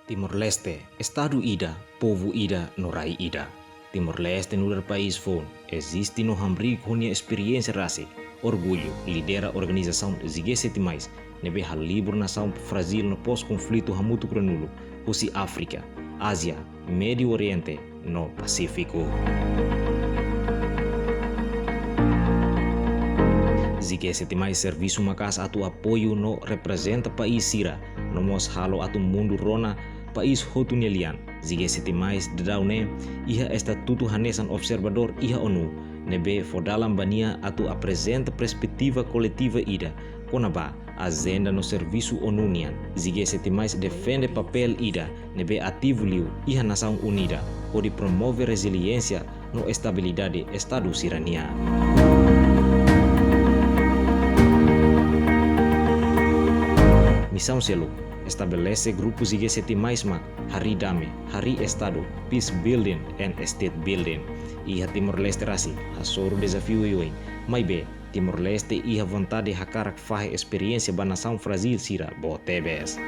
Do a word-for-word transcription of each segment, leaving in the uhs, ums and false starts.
Timor-Leste, estadu ida, povu ida no rai ida. Timor-Leste nu'udar país foun, eziste no hamriik ho nia esperiénsia rasik. Orgullu lidera organizasaun G sete mais, ne'ebé halibur nasaun frájil no pós-konflitu hamutuk ruanulu, husi Áfrika, Ázia, Médiu Oriente no Pasífiku. G sete mais servisu maka'as atu apoiu no reprezenta país sira, no mós halo atu mundu rona país hotu nia lian. G sete mais daudaun ne'e iha estatutu hanesan observadór iha ONU, ne'ebé fó dalan ba nia atu aprezenta perspetiva koletiva ida kona-ba ajenda no servisu ONU nian. G sete mais defende papél ida ne'ebé ativu liu iha Nasaun Unida, hodi promove reziliénsia no estabilidade estadu sira-nian. Misaun seluk, estabelese grupu G sete mais mak harii dame, harii estadu, peace building and state building. Iha Timor-Leste rasik, hasoru dezafiu oioin, maibé Timor-Leste iha vontade hakarak fahe esperiénsia ba nasaun frájil sira boot tebes.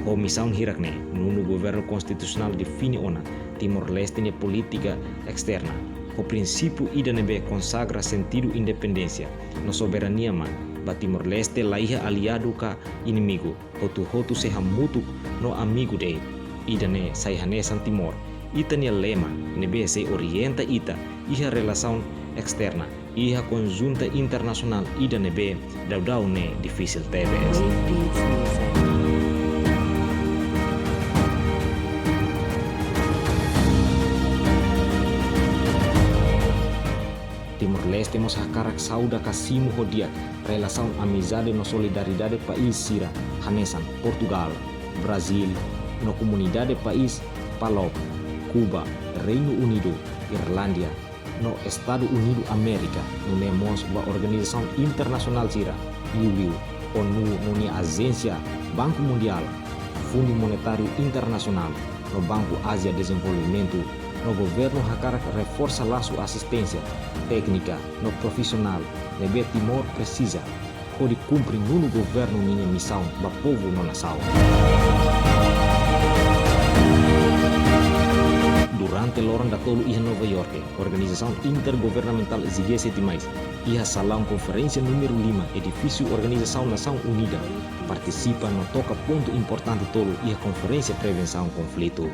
Ho misaun hirak ne'e, nonu governu konstitusionál define ona Timor-Leste nia polítika esterna, ho prinsípiu ida ne'ebé konsagra sentidu independénsia no soberania, mak ba Timor-Leste laiha aliadu ka inimigu, hotu-hotu sei hamutuk no amigu de'it. Ida-ne'e sai hanesan Timor, ita-nia lema, ne'ebé sei orienta ita iha relasaun esterna, iha konjunta internasionál ida ne'ebé daudaun ne'e difisil tebes. Timor-Leste mós hakarak sauda ka simu ho di'ak relasaun amizade no solidariedade país sira hanesan Portugál, Brazíl, no komunidade país PALOP, Kuba, Reinu Unidu, Irlandia, no Estadu Unidu Amérika, nune'e mós ba organizasaun internasionál sira, liuliu ONU no nia ajénsia, Banku Mundiál, Fundu Monetáriu Internasionál, no Banku Ázia Dezenvolvimentu, no governu hakarak reforsa lasu asisténsia téknika no profisionál ne'ebé Timor presiza, hodi kumpre nonu governu ninia misaun ba povu no nasaun. Durante loron datolu iha Nova Iorke, organizasaun intergovernamentál G sete mais, iha salaun konferénsia númeru lima, edifísiu Organizasaun Nasaun Unida, partisipa no toka pontu importante tolu iha konferénsia prevensaun konflitu.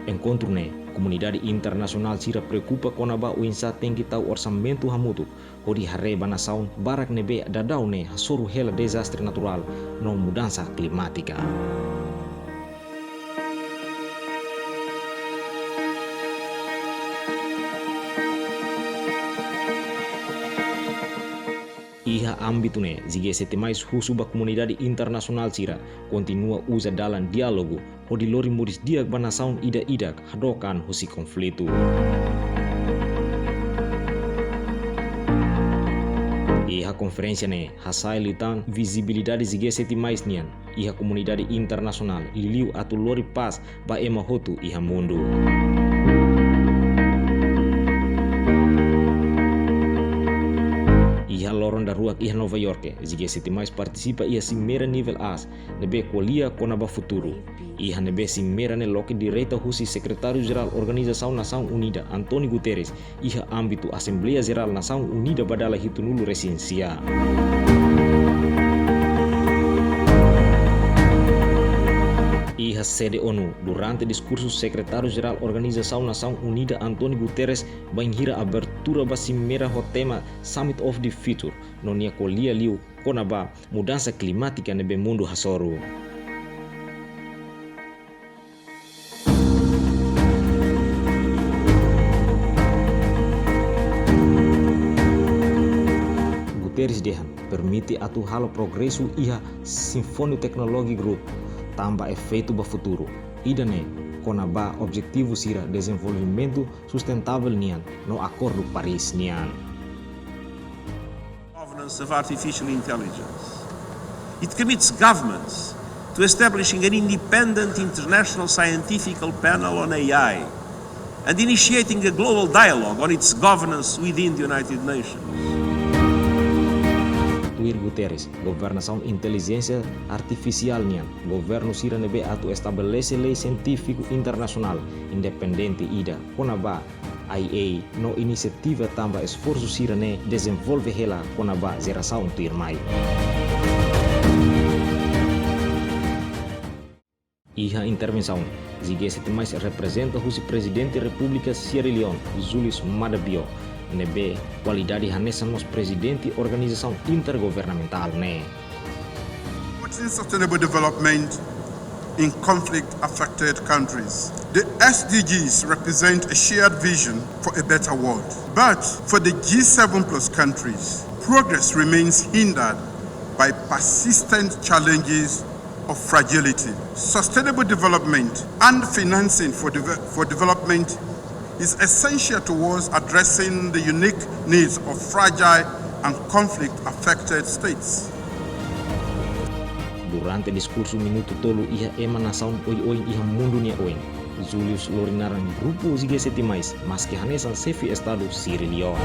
Enkontru ne'e, komunidade internasionál sira preokupa kona-ba oinsá tenke tau orsamentu hamutuk, hodi haree ba nasaun barak ne'ebé daudaun ne'e hasoru hela dezastre naturál no mudansa klimátika. Iha ámbitu ne'e, G sete mais husu ba komunidade internasionál sira kontinua uza dalan diálogu, hodi lori moris di'ak ba nasaun ida-idak hadook an husi konflitu. Iha konferénsia ne'e, hasa'e liután vizibilidade G sete mais nian iha komunidade internasionál, liuliu atu lori pás ba ema hotu iha mundu. Iha loron daruak iha Nova Iorke, G sete mais partisipa iha simeira nivel aas, ne'ebé ko'alia kona-ba futuru. Iha ne'ebé simeira ne'e loke direta husi Sekretáriu Jerál Organizasaun Nasaun Unida, António Guterres, iha ámbitu Asembleia Jerál Nasaun Unida ba dala hitunulu resin sia. Iha sede ONU, durante diskursu Sekretáriu Jerál Organizasaun Nasaun Unida António Guterres, bainhira abertura ba simeira ho tema Summit of the Future, no nia ko'alia liu kona-ba mudansa klimátika ne'ebé mundu hasoru. Guterres dehan, permite atu halo progresu iha Symphony Technology Group, tanba efeitu ba futuru. Ida-ne'e kona-ba objetivu sira dezenvolvimentu sustentável nian no Akordu Paris nian. Governance of artificial intelligence. It commits governments to establishing an independent international scientific panel on A I, and initiating a global dialogue on its governance within the United Nations. Tuir Guterres, governasaun intelijénsia artifisiál nian, governu sira ne'ebé atu estabelese lei sientífiku internasionál independente ida kona-ba I A no inisiativa tanba esforsu sira-ne'e dezenvolve hela kona-ba jerasaun tuirmai. Iha intervensaun, G sete mais reprezenta husi Prezidente Repúblika Sierra Leone, Julius Maada Bio, ne'ebé kualidade hanesan mós prezidente organizasaun intergovernamentál ne'e. Promoting sustainable development in conflict-affected countries. The S D Gs represent a shared vision for a better world. But for the G seven plus countries, progress remains hindered by persistent challenges of fragility. Sustainable development and financing for deve-, for development is essential towards addressing the unique needs of fragile and conflict-affected states. Durante diskursu minutu tolu iha ema nasaun oioin iha mundu nia oin, Julius lori naran grupu G sete mais, maske hanesan xefe Estadu Sierra Leone.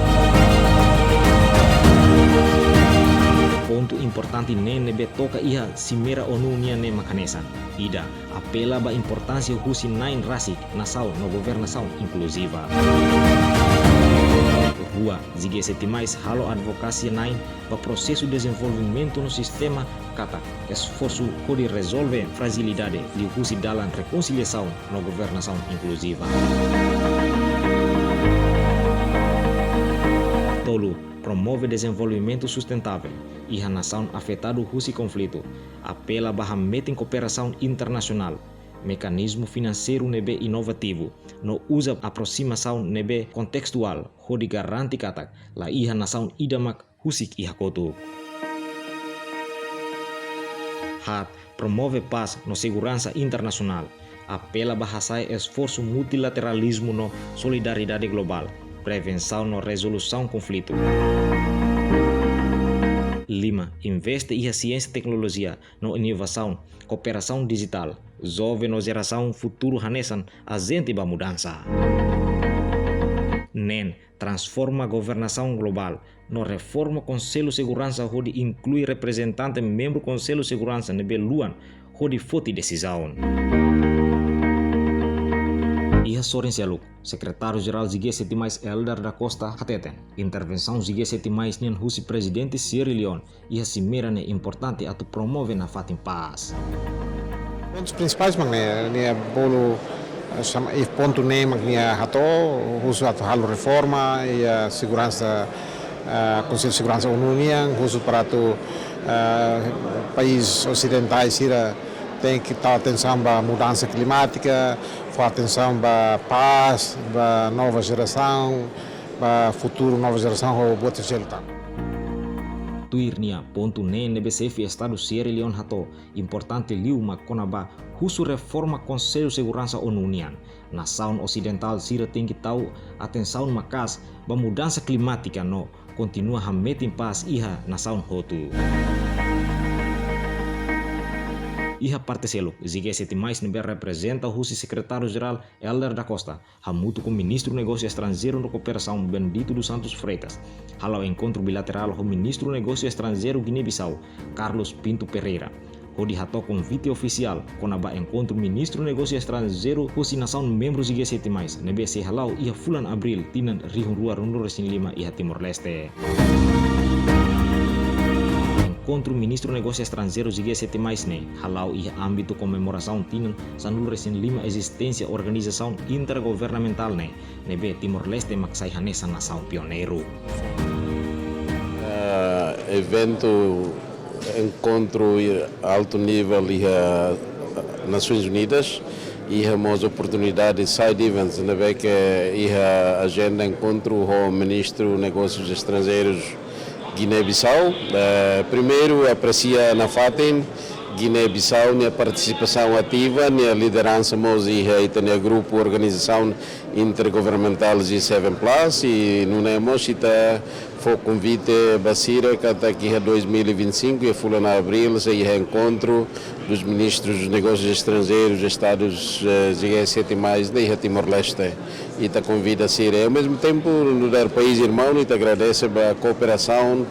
Pontu importante neen ne'ebé toka iha Simeira ONU nian ne'e mak hanesan: ida, apela ba importánsia husi na'in rasik, nasaun no governasaun inkluziva. Rua, G sete mais halo advokasia na'in ba prosesu dezenvolvimentu no sistema katak esforsu hodi rezolve frajilidade liuhusi dalan rekonsiliasaun no governasaun inkluziva. Tolu, promove dezenvolvimentu sustentável iha nasaun afetadu husi konflitu, apela ba hametin kooperasaun internasionál, mekanizmu finanseiru ne'ebé inovativu, no uza aprosimasaun ne'ebé kontestuál hodi garante katak la iha nasaun ida mak husik iha kotuk. Haat, promove pás no seguransa internasionál, apela ba hasa'e esforsu multilateralizmu no solidariedade globál, prevensaun no rezolusaun konflitu. Lima, investe iha siénsia, teknolojia no inovasaun, kooperasaun dijitál, joven no jerasaun futuru hanesan ajente ba mudansa. Neen, transforma governasaun globál no reforma Konsellu Seguransa hodi inklui reprezentante membru Konsellu Seguransa ne'ebé luan hodi foti desizaun. Iha sorin seluk, Sekretáriu Jerál G sete mais Helder da Costa hateten, intervensaun G sete mais nian husi Prezidente Sierra Leone iha Simeira ne'e importante atu promove nafatin pás. Pontus prinsipais mak ne'e, nia bolu, eh, sama, i pontu ne'e mak nia hato'o, husu atu halo reforma iha seguransa, eh, Konsellu Seguransa ONU nian, husu para atu, eh, país osidentais sira tenke tau atensaun ba mudansa klimátika, fó atensaun ba pás, ba nova jerasaun, ba futuru nova jerasaun ho buat seluk tan. Tuir nia, pontu neen ne'ebé xefe Estadu Sierra Leone hato'o importante liu mak kona-ba husu reforma Konsellu Seguransa ONU nian. Nasaun osidentál sira tenke tau atensaun maka'as ba mudansa klimátika no kontinua hametin pás iha nasaun hotu. Iha parte seluk, G sete mais ne'ebé reprezenta husi Sekretáriu Jerál Helder da Costa, hamutuk ho Ministru Negósiu Estranjeiru no Kooperasaun Bendito dos Santos Freitas, hala'o enkontru bilaterál ho Ministru Negósiu Estranjeiru Guiné-Bissau, Carlos Pinto Pereira, hodi hato'o konvite ofisiál kona-ba enkontru Ministru Negósiu Estranjeiru husi nasaun membru G sete mais, ne'ebé sei hala'o iha fulan Abríl tinan rihun rua ruanulu-resin-lima iha Timor-Leste. Enkontru Ministru Negósiu Estranjeiru G sete mais ne'e hala'o iha ámbitu komemorasaun tinan sanulu-resin-lima ezisténsia organizasaun intergovernamentál ne'e, ne'ebé Timor-Leste mak sai hanesan nasaun pioneiru. Eh, eventu enkontru altu nivel iha Nasoins Unidas, iha mós oportunidade side events, ne'ebé ke iha ajenda enkontru ho Ministru Negósius Estranjeirus Guiné-Bissau. Eh, primeiru, apresia nafatin Guiné-Bissau nia partisipasaun ativa, nia lideransa mós iha ita-nia grupu organizasaun intergovernamentál G sete plus, i nune'e mós ita Fó konvite ba sira katak iha dois mil e vinte e cinco, iha fulan abríl, sei iha enkontru dos ministros dos negócios estrangeiros, estados, eh, G sete mais, ne'e iha Timor-Leste. Ita konvida sira. Ao mesmo tempo, nu'udar país irmaun, ita agradese ba kooperasaun,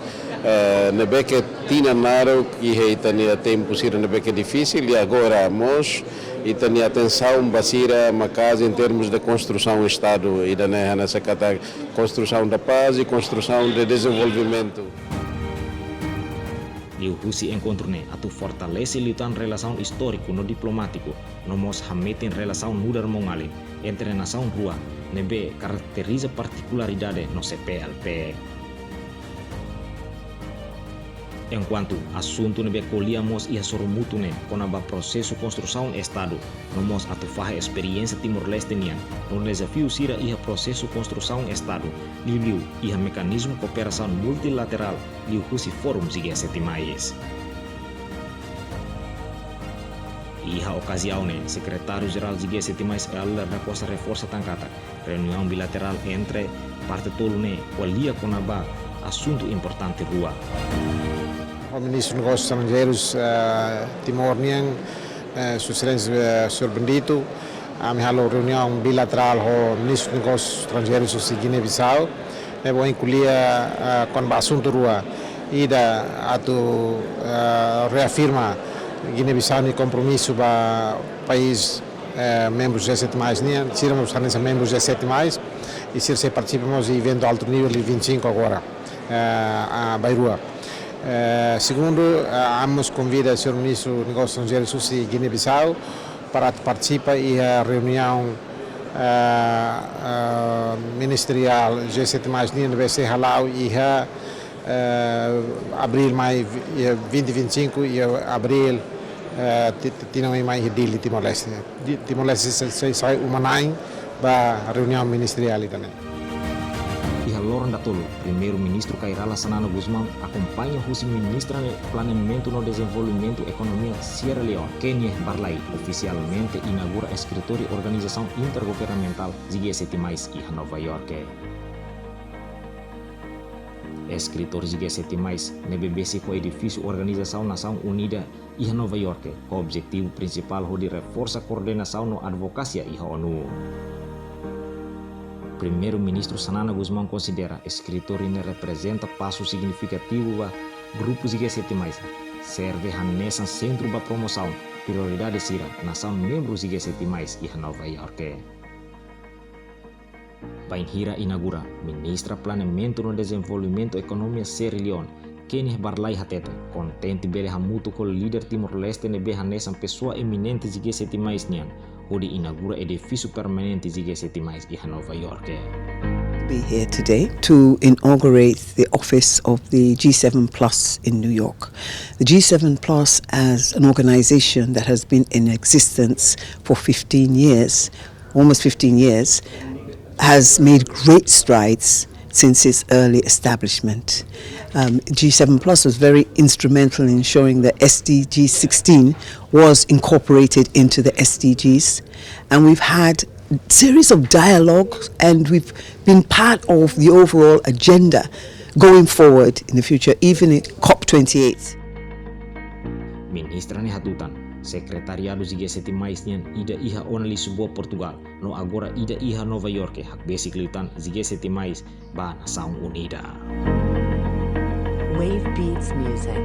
eh, ne'ebé ke tinan naruk iha ita-nia tempu sira ne'ebé ke difisil, i agora mós ita-nia atensaun ba sira maka'as em termos de construção Estado, ida-ne'e hanesan katak construção da paz e construção de desenvolvimento. Liuhusi enkontru ne'e atu fortalese liután relasaun istóriku no diplomátiku, no mós hametin relasaun nu'udar maun-alin entre nasaun rua ne'ebé karakteriza partikularidade no C P L P. Enkuantu asuntu ne'ebé ko'alia mós iha sorumutu ne'e kona-ba prosesu konstrusaun Estadu, no mós atu fahe esperiénsia Timor-Leste nian no dezafiu sira iha prosesu konstrusaun Estadu, liuliu iha mekanizmu kooperasaun multilaterál liuhusi Fórum G sete mais. Iha okaziaun ne'e, Sekretáriu Jerál G sete mais, Helder da Costa, reforsa tan katak reuniaun bilaterál entre parte tolu ne'e ko'alia kona-ba asuntu importante rua. Ho Ministru Negósius Estranjeirus, eh, Timor nian, eh, Sua Exelénsia, eh, Señór Bendito, ami halo reuniaun bilaterál ho Ministru Negósius Estranjeirus husi Guiné-Bissau, ne'ebé ohin ko'alia, eh, kona-ba asuntu rua, ida atu, eh, reafirma Guiné-Bissau nia kompromisu ba país, eh, membru G sete mais nian, sira mós hanesan membru G sete mais, i sira sei partisipa mós iha eventu altu nivel iha vinte e cinco agora, eh, a, bainrua. Eh, segundu, eh, ami mós konvida Señór Ministru Negósius Estranjeirus husi Guiné-Bissau para atu partisipa iha reuniaun, eh, eh, ministeriál G sete mais nian ne'ebé sei hala'o iha, eh, abríl mai, eh, vinte vinte e cinco iha abríl, eh, ti-, ti-, tinan oin mai iha Dili, Timor-Leste. Di-, Timor-Leste sei, sei sai uma na'in ba reuniaun ministeriál ida-ne'e. Iha loron datoluk, Primeiru-Ministru Kay Rala Xanana Gusmão, akompaña husi Ministra Planeamentu no Dezenvolvimentu Ekonomia Sierra Leone, Kenneth Barlay, ofisialmente inaugura eskritóriu organizasaun intergovernamentál G sete mais iha Nova Iorke. Eskritóriu G sete mais ne'ebé besik ho edifísiu Organizasaun Nasaun Unida iha Nova Iorke, ho objetivu prinsipál hodi reforsa koordenasaun no advokasia iha ONU. Primeiru-Ministru Xanana Gusmão konsidera eskritóriu ne'e reprezenta pasu signifikativu ba grupu G sete mais, serve hanesan sentru ba promosaun prioridade sira nasaun membru G sete mais iha Nova Iorke. Bainhira inaugura, Ministra Planeamentu no Dezenvolvimentu Ekonomia Sierra Leone, Kenneth Barlay hateten, kontente bele hamutuk ho líder Timor-Leste ne'ebé hanesan pesoa eminente G sete mais nian, hodi inaugura edifísiu permanente G sete mais iha Nova Iorke. Be here today to inaugurate the office of the G seven Plus in New York. The G seven Plus as an organization that has been in existence for fifteen years, almost fifteen years, has made great strides since its early establishment. Um, G seven Plus was very instrumental in ensuring that S D G sixteen was incorporated into the S D Gs, and we've had series of dialogues, and we've been part of the overall agenda going forward in the future, even in COP twenty-eight. Ministra ne'e hatutan, sekretariadu G sete mais nian ida iha ona Lisboa, Portugal, no agora ida iha Nova Iorke, hakbesik liután G sete mais ba Nasaun Unida. Wave Beats Music.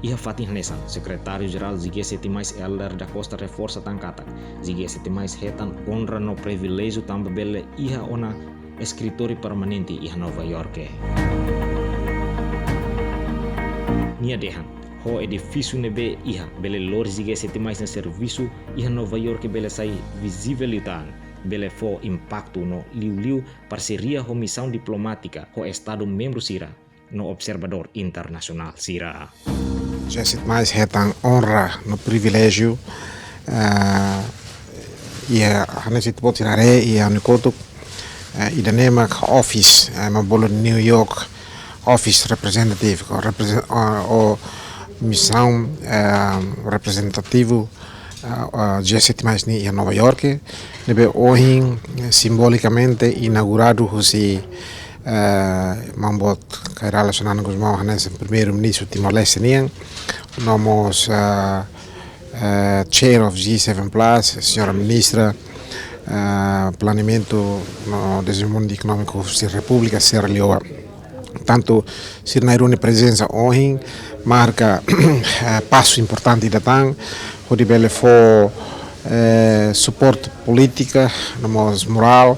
Iha fatin hanesan, Sekretáriu Jerál G sete mais, Helder da Costa, reforsa tan katak G sete mais hetan onra no priviléjiu tanba bele iha ona eskritóriu permanente iha Nova Iorke. Nia dehan, ho edifísiu ne'ebé iha, bele lori G sete mais nia servisu iha Nova Iorke bele sai vizivel liután, bele fó impaktu no liuliu parseria ho misaun diplomátika ho estadu membru sira no observadór internasionál sira. G sete mais hetan onra no priviléjiu, eh, iha hanesan ita-boot sira haree iha ha'u-nia kotuk, eh, ida-ne'e mak office, eh, ema bolu New York office representative, ou represen-, ou, ou misaun, eh, reprezentativu, eh, eh, G sete mais nian iha Nova Iorke, ne'ebé ohin, eh, simbolikamente inauguradu husi Eh, maun boot Kay Rala Xanana Gusmão hanesan Primeiru-Ministru Timor-Leste nian, no mós, eh, eh, Chair of G seven plus, Señora Ministra, eh, Planeamentu no Dezenvolvimentu Ekonómiku husi Repúblika sira liu. Tantu sira na'in-rua nia prezensa ohin marka, eh, pasu importante ida tan, hodi bele fó, eh, suporte polítika, no mós morál,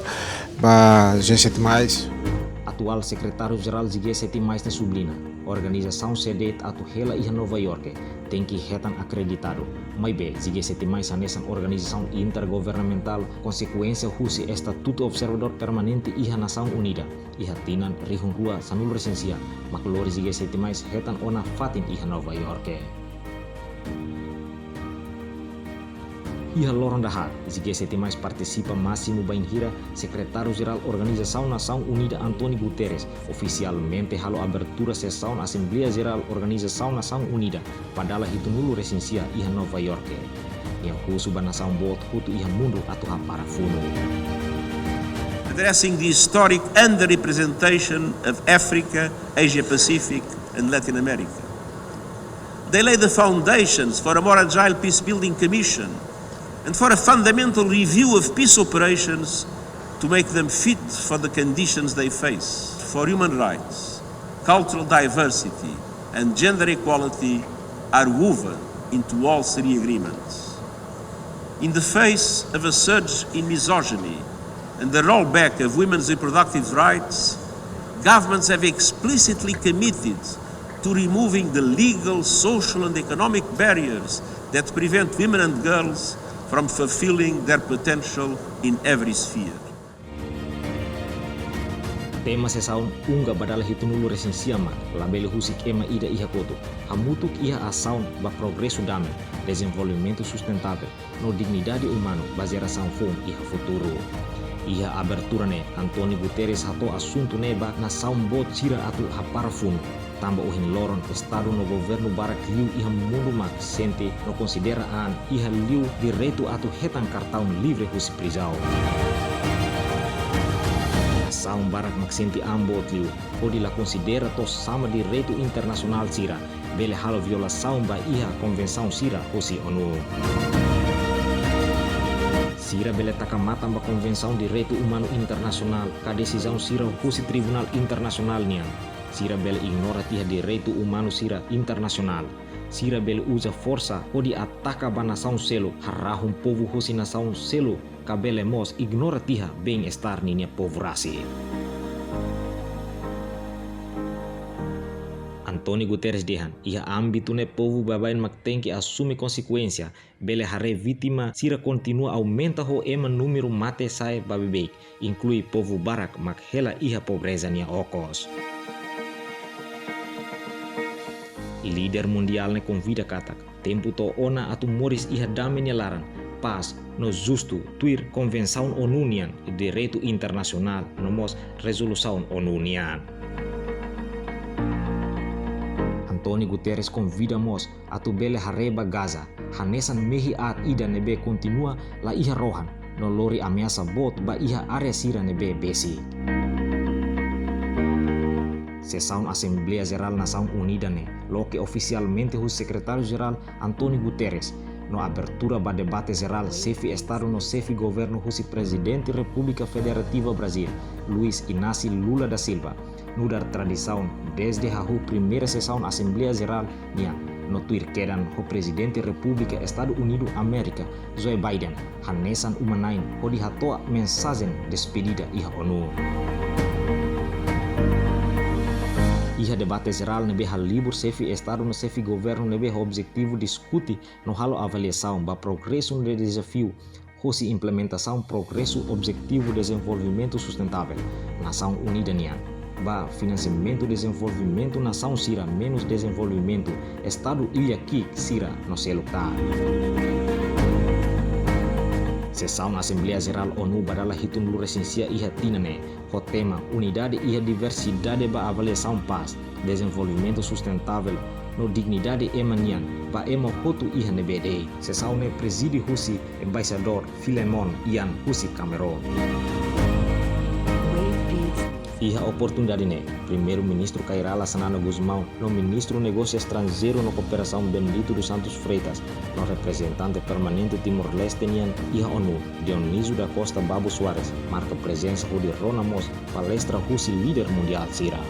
ba G sete mais. Atuál Sekretáriu-Jerál G sete mais ne'e subliña, organizasaun sé de'it atu hela iha Nova Iorke, tenke hetan akreditadu. Maibé, G sete mais hanesan organizasaun intergovernamentál, konsekuénsia husi Estatutu Observadór Permanente iha Nasaun Unida, iha tinan rihun rua sanulu resin sia, mak lori G sete mais hetan ona fatin iha Nova Iorke. Iha loron dahaat, G sete mais partisipa másimu bainhira Sekretáriu-Jerál Organizasaun Nasaun Unida António Guterres ofisialmente halo abertura sesaun Asembleia Jerál Organizasaun Nasaun Unida ba dala hitunulu resin sia iha Nova Iorke. Nia husu ba nasaun boot hotu iha mundu atu hapara funu. Addressing the historic underrepresentation of Africa, Asia Pacific, and Latin America. They laid the foundations for a more agile peace building commission and for a fundamental review of peace operations to make them fit for the conditions they face. For human rights, cultural diversity, and gender equality are woven into all three agreements. In the face of a surge in misogyny and the rollback of women's reproductive rights, governments have explicitly committed to removing the legal, social, and economic barriers that prevent women and girls from fulfilling their potential in every sphere. Tema sesaun UNGA ba dala hitunulu resin sia mak labele husik ema ida iha kotuk, hamutuk iha asaun ba progresu dame, dezenvolvimentu sustentável, no dignidade umanu ba jerasaun foun iha futuru. Iha abertura ne'e, António Guterres hato'o asuntu ne'e ba nasaun boot sira atu hapara funu, tanba ohin loron Estadu no governu barak liu iha mundu mak sente no konsidera an iha liu direitu atu hetan kartaun livre husi prizaun. Nasaun barak mak sente an boot liu, hodi la konsidera to'o sama direitu internasionál sira, bele halo violasaun ba iha konvensaun sira husi ONU. Sira bele taka matan ba Konvensaun Direitu Umanu Internasionál ka desizaun sira husi Tribunál Internasionál nian. Sira bele ignora tiha direitu umanu sira internasionál. Sira bele uza forsa hodi ataka ba nasaun seluk, harahun povu hosi nasaun seluk, ka bele mós ignora tiha bem-estar ninia povu rasik. António Guterres dehan, iha ámbitu ne'e povu baibain mak tenke asume konsekuénsia, bele haree vítima sira kontinua aumenta ho ema númeru mate sa'e ba beibeik, inklui povu barak mak hela iha pobreza nia okos. Líder mundiál ne'e konvida katak, tempu to'o ona atu moris iha dame nia laran, pás, no justu, tuir Konvensaun ONU nian, direitu internasionál, no mós rezolusaun ONU nian. António Guterres konvida mós atu bele haree ba Gaza hanesan mehi aat ida ne'ebé kontinua la iha rohan, no lori ameasa boot ba iha área sira ne'ebé besik. Sesaun Asembleia Jerál Nasaun Unida ne'e loke ofisialmente husi Sekretáriu Jerál António Guterres, no abertura ba debate jerál xefe Estadu no xefe governu husi Prezidente Repúblika Federativa Brazíl, Luiz Inácio Lula da Silva, nu'udar tradisaun dezde hahú primeira sesaun Asembleia Jerál nian, no tuir kedan ho Prezidente Repúblika Estadu Unidu Amérika, Joe Biden, hanesan uma-na'in hodi hato'o mensajen despedida iha ONU. Iha debate jerál ne'ebé halibur xefe Estadu no xefe governu ne'ebé ho objetivu diskute no halo avaliasaun ba progresu no dezafiu hosi implementasaun progresu Objetivu Dezenvolvimentu Sustentável Nasaun Unida nian, ba finansiamentu dezenvolvimentu nasaun sira menus dezenvolvimentu, estadu illa ki'ik sira no seluk tan. Sesaun Asembleia Jerál ONU ba dala hitunulu resin sia iha tinan ne'e, ho tema Unidade iha Diversidade ba avaliasaun pás, dezenvolvimentu sustentável no dignidade ema nian ba ema hotu iha ne'ebé de'it. Sesaun ne'e prezide husi Embaixadór Filemon Yan husi Kamerun. Iha oportunidade ne'e, Primeiru-Ministru Kay Rala Xanana Gusmão no Ministru Negósiu Estranjeiru no Kooperasaun Bendito dos Santos Freitas, no reprezentante permanente Timor-Leste nian iha ONU, Dionísio da Costa Babu Soares, marka prezensa hodi rona mós palestra husi líder mundiál sira.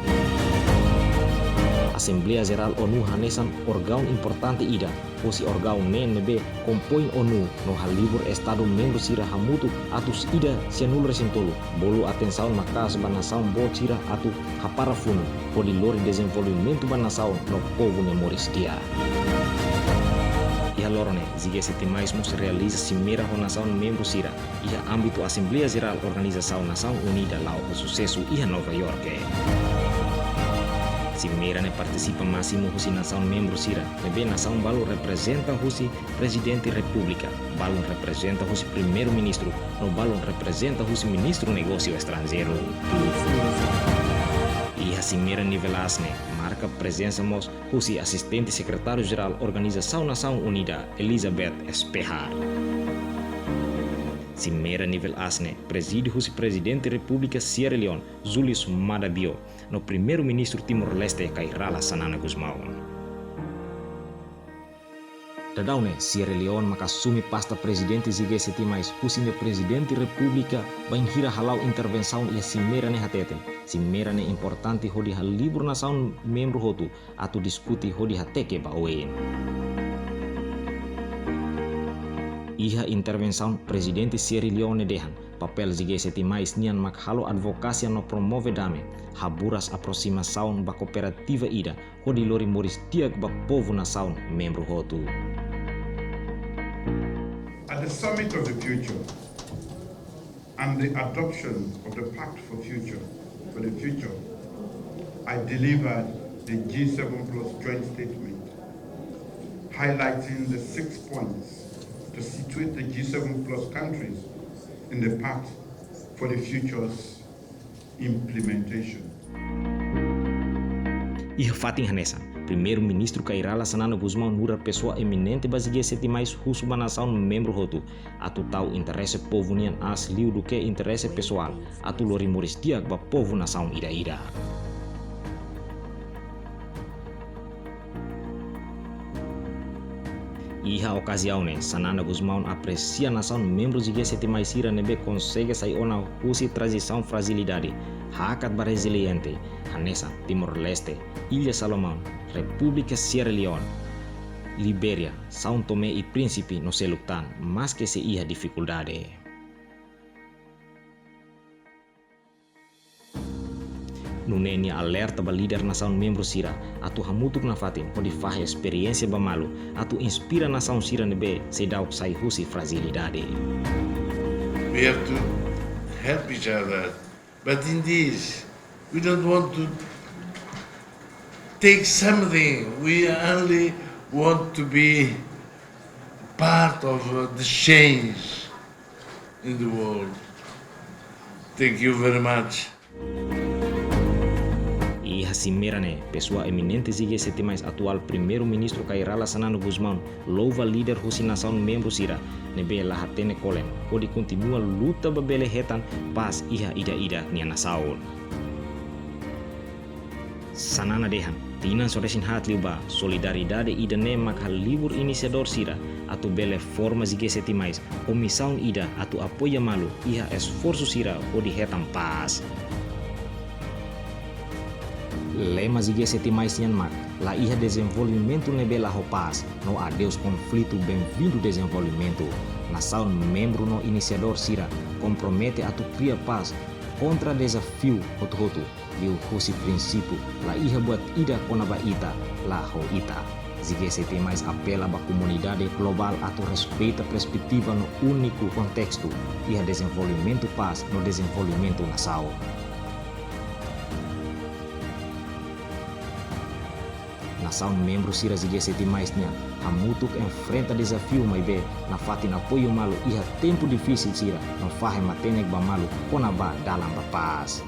Asembleia Jerál ONU hanesan órgaun importante ida, husi órgaun ne'e ne'ebé kompoin ONU no halibur Estadu membru sira hamutuk atus ida sianulu resin tolu, bolu atensaun maka'as ba nasaun boot sira atu hapara funu, hodi lori dezenvolvimentu ba nasaun no povu nia moris di'ak. Iha loron ne'e, G sete mais mós realiza simeira ho nasaun membru sira iha ámbitu Asembleia Jerál Organizasaun Nasaun Unida la'o ho susesu iha Nova York. Simeira ne'e partisipa másimu husi nasaun membru sira, ne'ebé nasaun balu reprezenta husi Prezidente Repúblika, balun reprezenta husi Primeiru-Ministru, no balun reprezenta husi Ministru Negósiu Estranjeiru. Iha simeira nivel aas ne'e, marka prezensa mós husi Asistente Sekretáriu Jerál Organizasaun Nasaun Unida, Elizabeth Speha. Simeira nivel aas ne'e prezide husi Prezidente Repúblika Sierra Leone, Julius Maada Bio, no Primeiru-Ministru Timor-Leste, Kay Rala Xanana Gusmão. Daudaun ne'e, Sierra Leone maka asume pasta prezidente G sete mais husi nia Prezidente Repúblika bainhira hala'o intervensaun iha simeira ne'e hateten. Simeira ne'e importante hodi halibur nasaun membru hotu atu diskute hodi hateke ba oin. Iha intervensaun, Prezidente Sierra Leone dehan, papél G sete mais nian mak halo advokasia no promove dame, haburas aprosimasaun ba kooperativa ida, hodi lori moris di'ak ba povu nasaun membru hotu. At the Summit of the Future and the adoption of the Pact for Future, for the Future, I delivered the G seven plus joint statement, highlighting the six points to situate the G seven plus countries in the Pact for the Future's implementation. Iha fatin hanesan, Primeiru-Ministru Kay Rala Xanana Gusmão nu'udar pesoa eminente ba G sete mais husu ba nasaun membru hotu atu tau interese povu nian aas liu duké interese pesoál, atu lori moris di'ak ba povu nasaun ida-idak. Iha okaziaun ne'e, Xanana Gusmão apresia nasaun membru G sete mais sira ne'ebé konsege sai ona husi tranzisaun frajilidade, hakat ba reziliente, hanesan Timor-Leste, Illa Salomão, Repúblika Sierra Leone, Libéria, São Tomé e Príncipe no seluk tan, maske sei iha difikuldade. Nune'e nia alerta ba líder nasaun membru sira atu hamutuk nafatin hodi fahe esperiénsia ba malu atu inspira nasaun sira ne'ebé seidauk sai husi frajilidade. We have to help each other, but in this, we don't want to take something. We only want to be part of, uh, the change in the world. Thank you very much. Iha simeira ne'e, pesoa eminente G sete mais atuál Primeiru-Ministru Kay Rala Xanana Gusmão louva líder husi nasaun membru sira ne'ebé la hatene kolen hodi kontinua luta ba bele hetan pás iha ida-idak nia nasaun. Xanana dehan, tinan só resin haat liubá, solidariedade ida-ne'e mak halibur inisiadór sira atu bele forma G sete mais ho misaun ida atu apoia malu iha esforsu sira hodi hetan pás. Lema G sete mais nian mak, la iha dezenvolvimentu ne'ebé la ho pás, no adeus konflitu, benvindu dezenvolvimentu. Nasaun membru no inisiadór sira kompromete atu kria pás kontra dezafiu hotu-hotu, liuhusi prinsípiu la iha buat ida kona-ba ita, la ho ita. G sete mais apela ba komunidade globál atu respeita perspetiva no úniku kontestu iha dezenvolvimentu pás no dezenvolvimentu nasaun. Nasaun membru sira G sete mais nian hamutuk enfrenta dezafiu maibé nafatin apoiu malu iha tempu difisil sira no fahe matenek ba malu kona-ba dalan ba pás.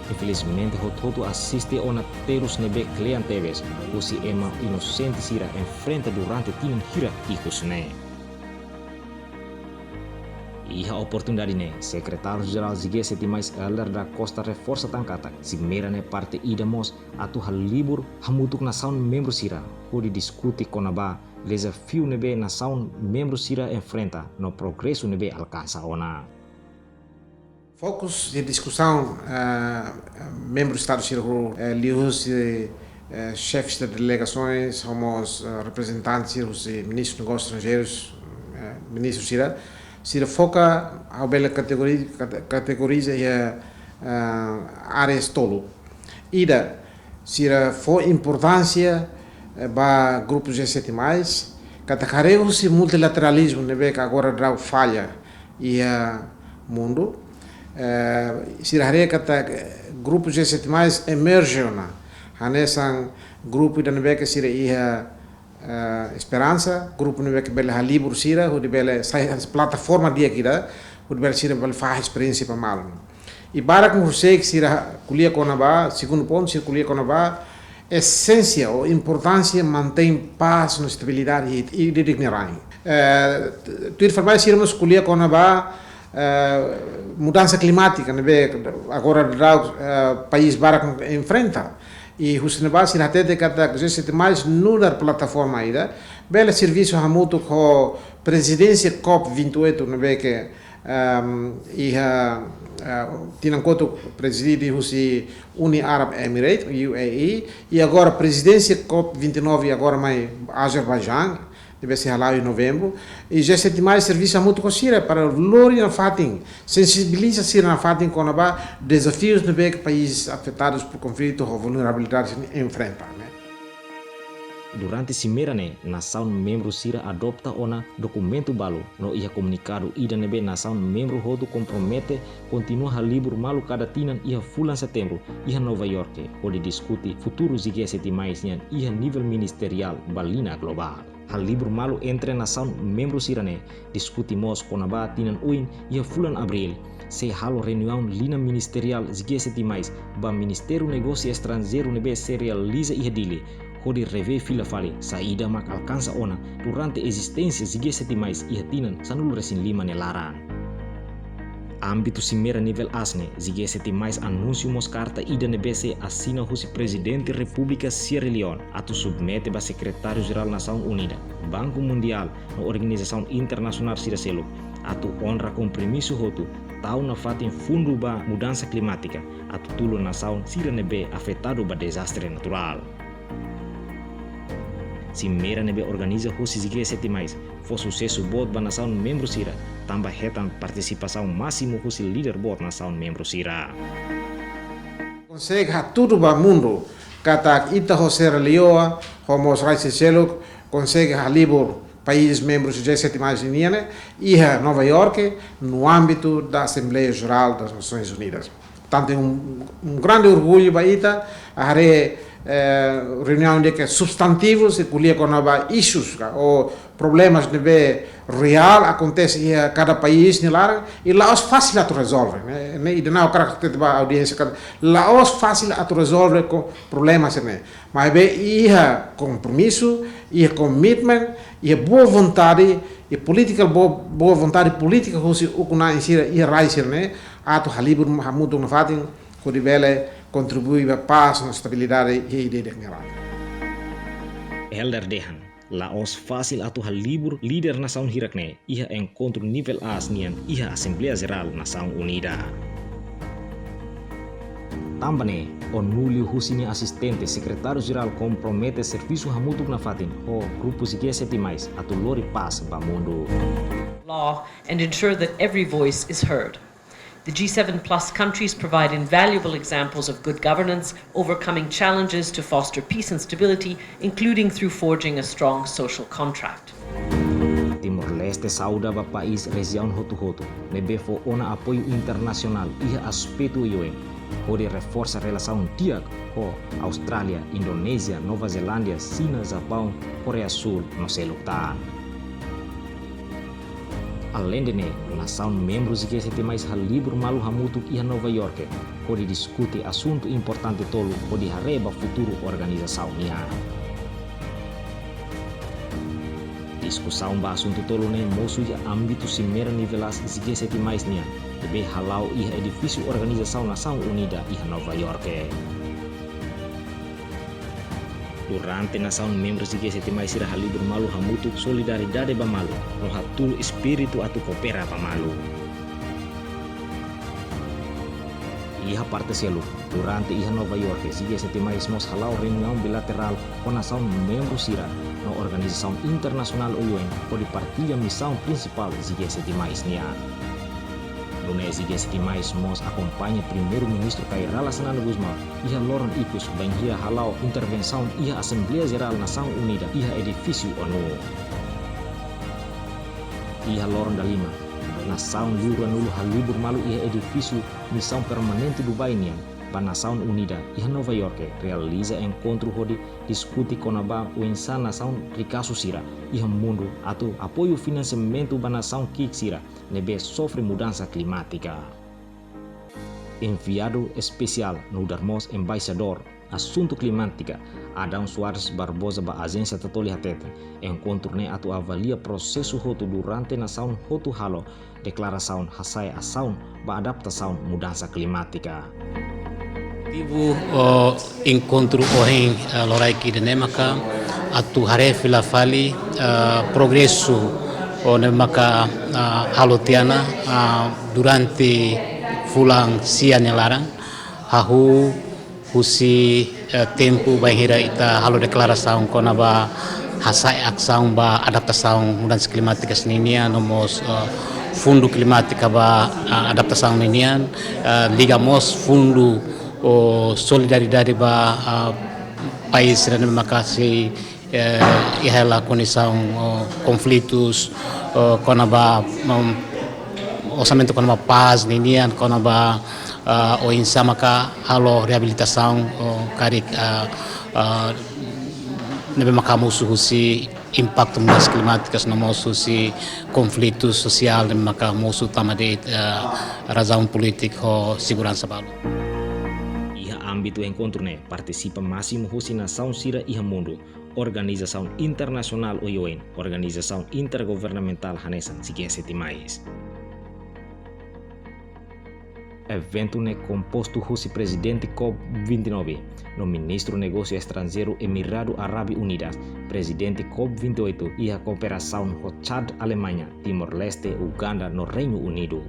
Infelizmente, hotu-hotu asiste ona terus ne'ebé kle'an tebes husi ema inosente sira enfrenta durante tinan hirak ikus ne'e. Iha oportunidade ne'e, Sekretáriu Jerál G sete mais Helder da Costa reforsa tan katak, simeira ne'e parte ida mós atu halibur hamutuk nasaun membru sira, hodi diskute kona-ba dezafiu ne'ebé nasaun membru sira enfrenta no progresu ne'ebé alkansa ona. Fokus de diskusaun, eh, membru Estadu sira ho, eh, liuhusi, eh, xefes de delegasoens, ho mós, eh, reprezentante sira husi Ministru Negósius Estranjeirus, eh, ministru sira, sira foka, ha'u bele kategori-, kate-, kategoriza iha, eh, áreas tolu. Ida, sira fó importánsia, eh, ba grupu G sete mais, katak haree husi multilateralizmu ne'ebé ke agora daudaun falla iha mundu. Eh, sira haree katak, eh, grupu G sete mais emerje ona hanesan grupu ida ne'ebé ke sira iha, eh, esperansa, grupu ne'ebé ke bele halibur sira, hodi bele sai hanesan plataforma di'ak ida, hodi bele sira bele fahe esperiénsia ba malu. I barak ne'e husik sira ko'alia kona-ba, segundu pontu, sira ko'alia kona-ba esénsia ou importánsia mantein pás no estabilidade i, i di'ak nia rain. Eh, tuir fali mai sira mós ko'alia kona-ba, eh, mudansa klimátika ne'ebé agora daudaun, eh, país barak enfrenta. I husi ne'ebá sira hatete katak G sete mais nu'udar plataforma ida bele servisu hamutuk ho prezidénsia COP vinte e oito ne'ebé ke, ehm, iha, eh, tinan kotuk prezide husi Uni Arab Emirates, U A E, i agora prezidénsia COP vinte e nove agora mai Azerbaijan, ne'ebé sei hala'o iha novembru, i G sete mais servisu hamutuk ho sira para lori nafatin, sensibiliza sira nafatin kona-ba dezafius ne'ebé ke país afetadus por konflitu ho vulnerabilidade sira enfrenta, ne'e. Durante simeira ne'e, nasaun membru sira adopta ona dokumentu balu no iha komunikadu ida ne'ebé nasaun membru hotu kompromete kontinua halibur malu kada tinan iha fulan Setembru iha Nova Iorke, hodi diskute futuru G sete mais nian iha nivel ministeriál ba liña globál. Halibur malu entre nasaun membru sira-ne'e diskute mós kona-ba tinan oin iha fulan Abríl sei halo reuniaun liña ministeriál G sete mais ba Ministériu Negósiu Estranjeiru ne'ebé sei realiza iha Dili, hodi revee fila fali saida mak alkansa ona durante ezisténsia G sete mais iha tinan sanulu-resin-lima nia laran. Ámbitu simeira nivel aas ne'e, G sete mais anunsia mós karta ida ne'ebé sei asina husi Prezidente Repúblika Sierra Leone atu submete ba Sekretáriu Jerál Nasaun Unida, Banku Mundiál no organizasaun internasionál sira seluk atu onra kompromisu hotu tau nafatin fundu ba mudansa klimátika atu tulun nasaun sira ne'ebé afetadu ba dezastre naturál. Simeira ne'ebé organiza husi G sete mais fó susesu boot ba nasaun membru sira, tanba hetan partisipasaun másimu husi líder boot nasaun membru sira. Konsege hatudu ba mundu katak ita ho Sierra Leone, ho mós rai sira seluk, konsege halibur país membru G sete mais nian ne'e iha Nova Iorke, no ámbito da Assembleia Geral das Nações Unidas. Portanto, é um, um grande orgulho ba ita, haree, eh, reuniaun ida ke substantivu, sei ko'alia kona-ba issues ka, ou problemas ne'ebé reál akontese iha kada país nia laran, i la'ós fasil atu rezolve, ne'e, ne'e ida-ne'e ha'u hakarak hatete ba audiénsia katak la'ós fasil atu rezolve ho problemas ne'e. Maibé iha kompromisu, iha commitment, iha boa vontade, iha polítika boa, boa vontade polítika husi ukun-na'in sira iha rai sira-ne'e, atu halibur hamutuk nafatin, hodi bele kontribui ba pás no estabilidade iha ida-idak nia laran. Helder dehan, la'ós fasil atu halibur líder nasaun hirak-ne'e iha enkontru nivel aas nian iha Assembleia Geral Nasaun Unida. Tanba ne'e, ONU liuhusi nia asistente Sekretáriu Jerál kompromete servisu hamutuk nafatin ho grupu G sete mais atu lori pás ba mundu. Law and ensure that every voice is heard. The G seven plus countries provide invaluable examples of good governance, overcoming challenges to foster peace and stability, including through forging a strong social contract. Timor-Leste sauda ba país rejiaun hotu-hotu ne'ebé fó ona apoiu internasionál iha aspetu oioin, hodi reforsa relasaun di'ak ho Austrália, Indonézia, Nova Zelándia, Xina, Japaun, Koreia Súl no seluk tan. Aleinde ne'e, nasaun membru G sete mais halibur malu hamutuk iha Nova Iorke, hodi diskute asuntu importante tolu hodi haree ba futuru organizasaun nian. Diskusaun ba asuntu tolu ne'e mosu iha ámbitu Simeira Nivelas G sete mais nian, ne'ebé hala'o iha edifísiu Organizasaun Nasaun Unida iha Nova Iorke. Durante nasaun membru G sete mais sira halibur malu hamutuk solidariedade ba malu, no hatuur espíritu atu koopera ba malu. Iha parte seluk, durante iha Nova Iorke, G sete mais mós hala'o reuniaun bilaterál ho nasaun membru sira no organizasaun internasionál oioin hodi partilla misaun prinsipál G sete mais nian. Nune'e G sete mais mós akompaña Primeiru-Ministru Kay Rala Xanana Gusmão iha loron ikus bainhira hala'o intervensaun iha Asembleia Jerál Nasaun Unida iha edifísiu ONU. Iha loron dalima, nasaun liuranulu halibur malu iha edifísiu Misaun Permanente Dubai nian ba Nasaun Unida iha Nova Iorke realiza enkontru hodi diskute kona-ba oinsá nasaun rikazu sira iha mundu atu apoiu finansiamentu ba nasaun ki'ik sira ne'ebé sofre mudansa klimátika. Enviadu espesiál nu'udar mós embaixadór asuntu klimátika, Adão Soares Barbosa ba Ajénsia Tatoli hateten, enkontru ne'e atu avalia prosesu hotu durante nasaun hotu halo deklarasaun hasa'e asaun ba adaptasaun mudansa klimátika. Objetivu, oh, enkontru ohin, eh, loraik ida-ne'e maka atu haree fila fali, eh, progresu, oh, ne'ebé maka, ah, halo tiha ona, ah, durante fulan sia nia laran, hahú husi, eh, tempu bainhira ita halo deklarasaun kona-ba hasa'e asaun ba adaptasaun mudansa klimátika ninian, no mós, eh, fundu klimátika ba, eh, adaptasaun ninian, eh, liga mós fundu, oh, solidariedade ba, eh, país sira ne'ebé maka sei, eh, iha hela kondisaun, oh, konflitus, oh, kona-ba, mm, orsamentu kona-ba pás ninian, kona-ba, ah, oinsá maka halo reabilitasaun, oh, karik, ah, ah, ne'ebé maka mosu husi impaktu mudansa klimátika, no mós husi konflitu sosiál ne'ebé maka mosu tanba de'it, ah, razaun polítika ho seguransa balu. Iha ámbitu enkontru ne'e, partisipa másimu husi nasaun sira iha mundu, organizasaun internasionál oioin, organizasaun intergovernamentál hanesan G sete mais. Eventu ne'e kompostu husi Prezidente COP vinte e nove, no Ministru Negósiu Estranjeiru Emiradu Arábia Unidas, Prezidente COP vinte e oito iha kooperasaun ho Chad, Alemaña, Timor-Leste, Uganda, no Reinu Unidu.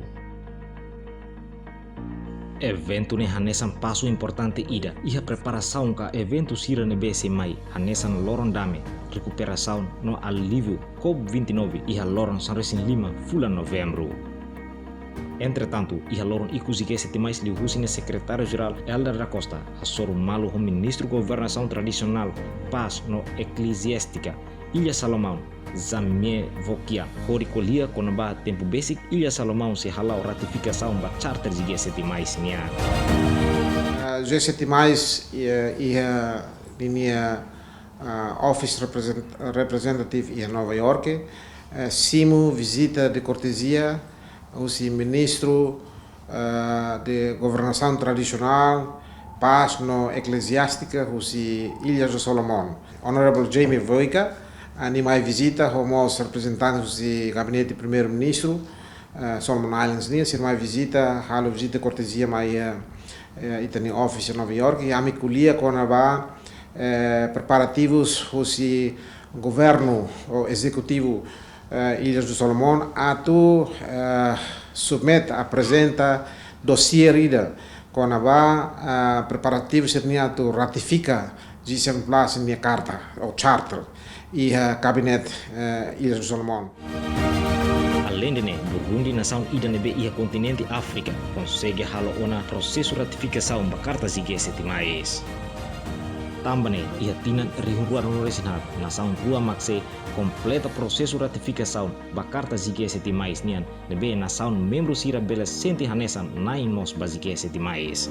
Eventu ne'e hanesan pasu importante ida iha preparasaun ka eventu sira ne'ebé sei mai, hanesan Loron Dame, Rekuperasaun no Aliviu COP vinte e nove iha loron sanulu-resin-lima fulan Novembru. Entretantu, iha loron ikus G sete mais liuhusi nia Sekretáriu-Jerál Helder da Costa hasoru malu ho Ministru Governasaun Tradisionál, Pás no Ekleziástika Ilha Salomão, Jamie Wokia, hodi ko'alia kona-ba tempu besik Ilha Salomão sei hala'o ratifikasaun ba Charter G sete mais nian. Ah, G sete mais, eh, iha ninia, ah, office represent-, representative iha Nova Iorke, eh, simu vizita de kortezia husi Ministru, eh, de Governasaun Tradisionál, Pás no Ekleziástika husi Ilhas do Solomão. Honorable Jamie Wokia, ah, nia mai vizita ho mós reprezentante husi Gabinete Primeiru-Ministru, eh, Solomon Islands nian, sira mai vizita, halo vizita kortezia mai, eh, eh, ita-nia office Nova Iorke, i ami ko'alia kona-ba, eh, preparativus husi governu ou ezekutivu, eh, Ilhas do Solomão atu, eh, submete, aprezenta dosiê ida kona-ba, eh, preparativu sira-nian atu ratifika G sete plus nia karta ou charter iha Gabinete, eh, Ilhas do Solomão. Aleinde ne'e, Burundi, nasaun ida ne'ebé iha kontinente Áfrika, konsege halo ona prosesu ratifikasaun ba Karta G sete mais. Tanba ne'e, iha tinan rihun rua ruanulu-resin-haat, nasaun rua mak sei kompleta prosesu ratifikasaun ba Karta G sete mais nian, ne'ebé nasaun membru sira bele sente hanesan na'in mós ba G sete mais.